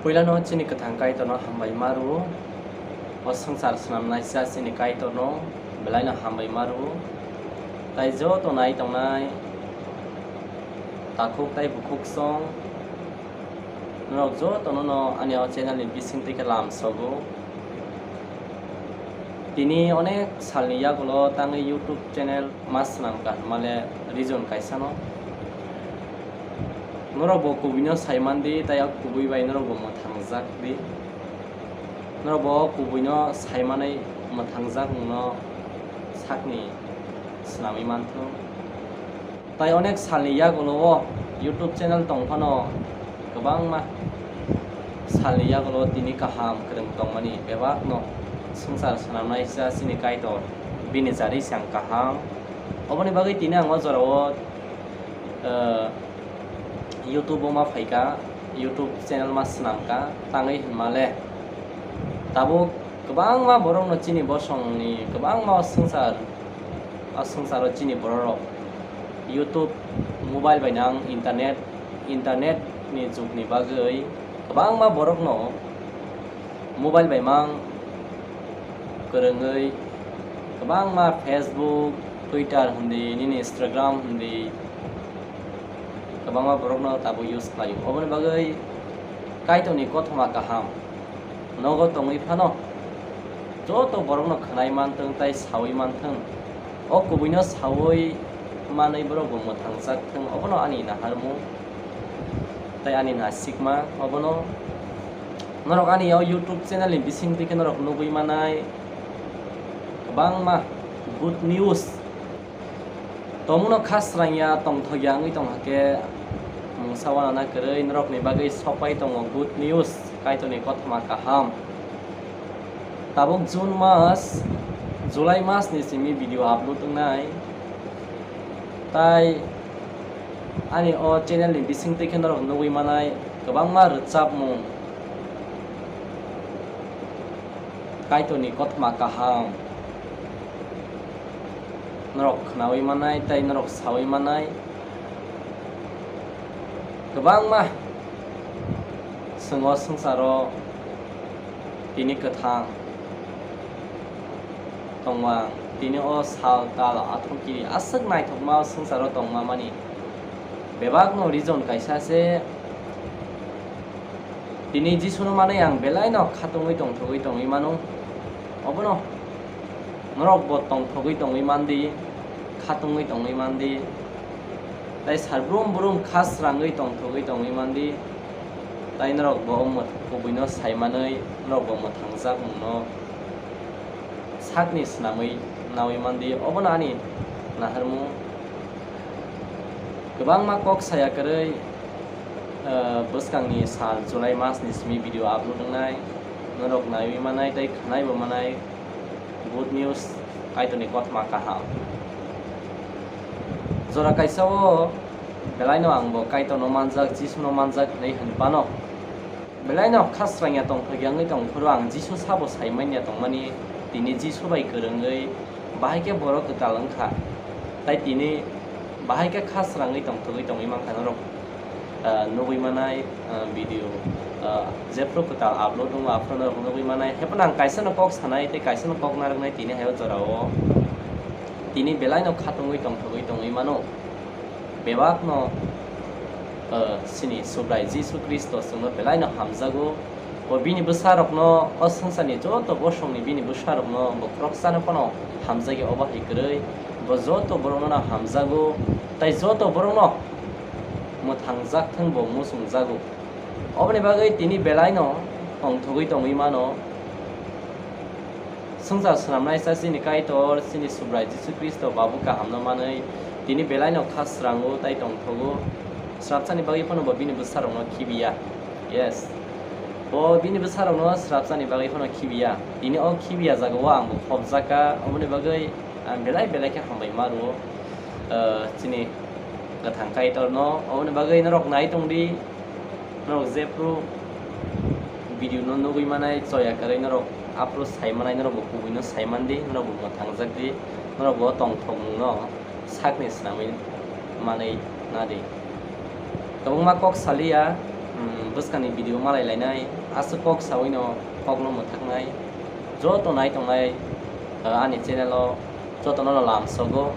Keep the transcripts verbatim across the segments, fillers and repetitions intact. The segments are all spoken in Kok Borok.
Puilano chini kwthang Kaitorno hambai ma rwo, o swngchar swnamnaisa chini Kaitorno belaino hambai ma rwo, tai joto nai tongnai takhuk tai bukhuk song, norok jotono no ani o channel ni bising twi khe lam sogo. Tini onek salni yagulo tangwi YouTube channel ma swnam kha hwnmale reason kaisano. Norok bo kubuino sai mandi, tai o kubui bai norok bo mwthangjak di. Norok bo kubuino sai manwi mwthangjak mungno sakni swnamwi manthung. Tai onek salni yagulo o YouTube channel tong phano kwbangma salni yagulo tini kaham kwrwng tongmani bebakno swngchar swnamnaisa chini Kaitor bini jari se ang kaham. Oboni bagwi tini ang o jorao, eh, YouTube o ma phaikha, YouTube channel ma swnamkha, tangwi hwnmale tabuk kwbangma borokno chini bosongni kwbangma swngchar, o swngcharo chini bororok YouTube, mobile bai nang internet, internet ni jugni bagwi kwbangma borokno mobile bai mang kwrwngwi kwbangma Facebook, Twitter hwndi, nini Instagram hwndi kwbangma borokno tabuk use khlaio. Oboni bagwi Kaitorni kothoma kaham nogo tongwi phano joto borokno khwnai manthwng tai saui manthwng. O kubuino saui manwi borok bo mwthangjak thwng, obono ani naharmung tai ani nasikma. Obono norok ani o YouTube channel ni bising twi khe norok nugwi manai kwbangma good news. Tongmungno kha srangya, tongthokya wngwi tong hakhe mungsa uanana kwrwi norokni bagwi sokpai tongo good news, Kaitorni kothoma kaham. Tabuk June mas, July mas ni simi video upload wngnai. Tai ani o channel ni bising twi khe norok nugwi manai kwbangma rwchapmung, Kaitorni kothoma kaham. Norok khnaui manai tai norok saui manai kwbangma chwng o swngcharo tini kwthang tongma, tini o sal tal athok kiri aswk naithokma swngcharo tongma mani bebakno reason kaisa se. Tini Jisuno manwi ang belaino khatungwi tongthogwi tongwi mano. Obono norok bo tongthogwi tongwi mandi, khatungwi tongwi mandi. Tai sarbrum brum kha srangwi tongthogwi tongwi mandi. Tai norok bo o mwt-, kubuino sai manwi norok bo mwthangjak mungno sakni swnamwi naui mandi, obono ani naharmung. Kwbangma kok saya kwrwi, eh, bwskangni sal July mas ni simi video upload wngnai, norok naiwi manai tei khwnai bo manai. Good news, Kaitorni kothoma kaham. Jora kaisa o belaino ang bo Kaitorno manjak, Jisuno manjak hwnwi hwn phano. Belaino kha srangya tongthokya wngwi tong phuru ang Jisu sabo sai manya tongmani, tini Jisu bai kwrwngwi bahai khe borok kwtal wngkha. Tai tini bahai khe kha srangwi tongthogwi tongwi mankha norok, ah, nugwi manai, ah, video, ah, jephru kwtal upload wngo aphuru norok nugwi manai. Hephano ang kaisano kok sanai tei kaisano kok narwknai tini hayo jorao. Tini belaino khatungwi tongthogwi tongwi mano. Bebakno, eh, chini Subrai Jisu Khristo chwngno belaino hamjago. Bo bini bwsarokno, o swngcharni joto bosongni bini bwsarokno bo khoroksano phano hamjakya, obo hai kwrwi. Bo joto borokno hamjago, tai joto borokno mwthangjak thwng bo muchungjago. Oboni bagwi tini belaino tongthogwi tongwi mano. Swngchar swnamnaisa chini Kaitor, chini Subrai Jisu Khristo babu kahamno manwi tini belaino kha srango tai tongthogo. Srapsani bagwi phano bo bini bwsarokno khibiya. Yes. Bo bini bwsarokno srapsani bagwi phano khibiya. Tini o khibiya jagao ang bo khopjakha. Oboni bagwi ang belai belai khe hambai ma rwo, eh, chini kwthang Kaitorno. Oboni bagwi norok nai tongdi. Norok jephru video no nugwi manai, choya kwrwi norok aphuru sai manai, norok bo kubui no sai mandi, norok bo mwthangjak di, norok bo tongthokmung no sakni swnamwi manwi nadi. Kwbangma kok saliya, Bwskangni video malai lainai, aswk kok sawi no kok no mwthaknai. Joto nai tongnai, eh, ani channel o joto no lamsogo.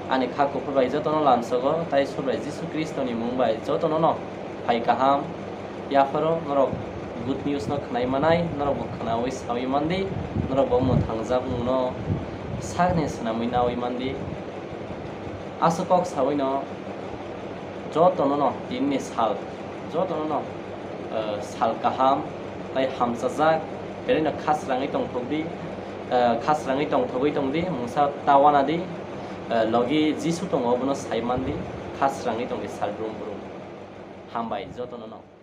Ani kha kuphur bai joto no lamsogo, tai Isor bai Jisu Khristo ni mung bai joto no no phai kaham. Yapharo norok good news no khwnai manai, norok bo khwnawi sawi mandi, norok bo mwthangjak mung no sakni swnamwi nawi mandi. Aswk kok sawi no joto no no tini ni sal, joto no no, eh, sal kaham tai hamchajak, belai no khasrangwi tongthok di, eh, khasrangwi tongthogwi tong di, mungsa ta wana di, eh, logi Jisu tongo, obono sai man di, khasrangwi tong di sal brum brum. Hambai joto no no.